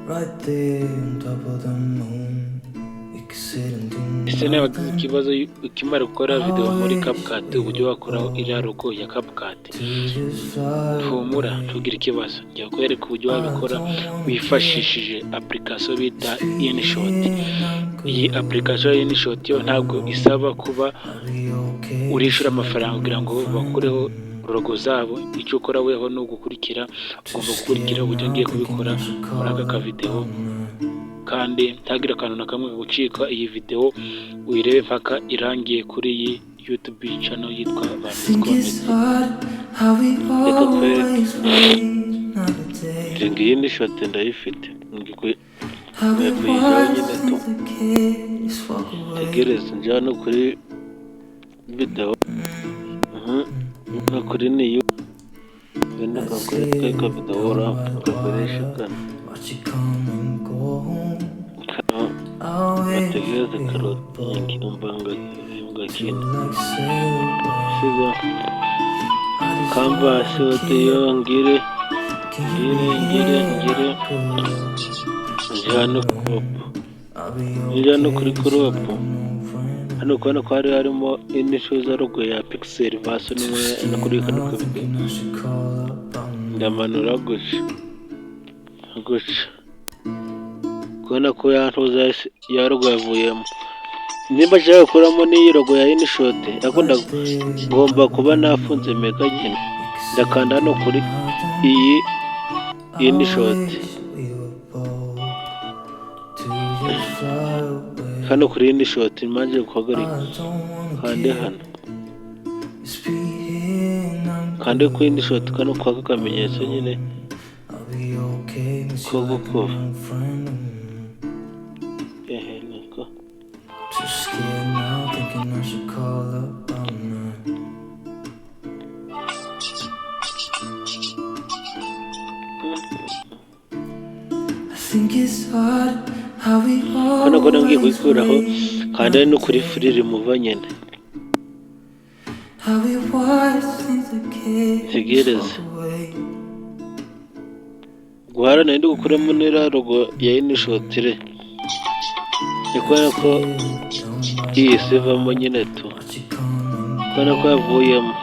Right there on top of the moon. We could sit and do Ese nawe wagize nothing. ikibazo ukimara gukora video muri CapCut, uburyo wakoraho iriya logo ya CapCut? To just fly Humura, away. ntugire ikibazo. Ngiye kukwereka uburyo wabikora wifashishije application bita InShot. Iyi application ya InShot yo ntabwo isaba kuba urishyura amafaranga kugira ngo bakureho logo zabo. Icyo ukora weho ni ugukurikira, ugomba gukurikira uburyo ngiye kubikora muri aka kavideo, kandi ntagire akantu na kamwe kagucika. Iyi video uyirebe mpaka irangiye kuri iyi YouTube channel yitwa Bambis Think it's Comedy. odd how we Reka kwereke. always wait another day. Nje ngiyi ni shot ndayifite, ngiye How we kuyijyaho watch nyine tu. the kids walk away. Tegereze njya hano kuri video, no kuri new, wenda kakwereka ka video gakoresha kano. Watch it come and go. Kano I wish bategereze we were karotingi bold umva to ngakina like sail away. sizo I just canvas wanna audio ngire Can you ngire ngire ngire good? nje hano crop. I'll be Nje hano kuri okay, crop. like an old friend. Hano kubona ko hari harimo inishuza logo ya Pixel version imwe no kuri kano Now kavideo. thinking I should call up on Ndamanura gutya gutya, kubona ko ya ntuza ya logo yavuyemo. Nimba nshaka gukuramo n'iyi logo ya InShot, ariko ngomba kuba nafunze mega nyine. Ndakanda hano kuri iyi InShot. We were bold to just fly away. Hano kuri InShot manje guhagarika I don't wanna kande care. hano. Just be here and I'm Kande kuri InShot kano kwaka akamenyetso nyine I'll be okay, miss ko you like gukuba. an old friend. Ehe, niko. Too scared now, thinking I should call up all night. I think it's hard how we Hano ko ngiye always kuyikuraho wait kanda no kuri free remove nyine. How we watch the kids Tegereze. walk away. Guhara ndi gukuramo n'iriya logo ya InShot re, ni kubona ko iyi ivamo nyine tu. Watch it come and Kubona ko yavuyemo.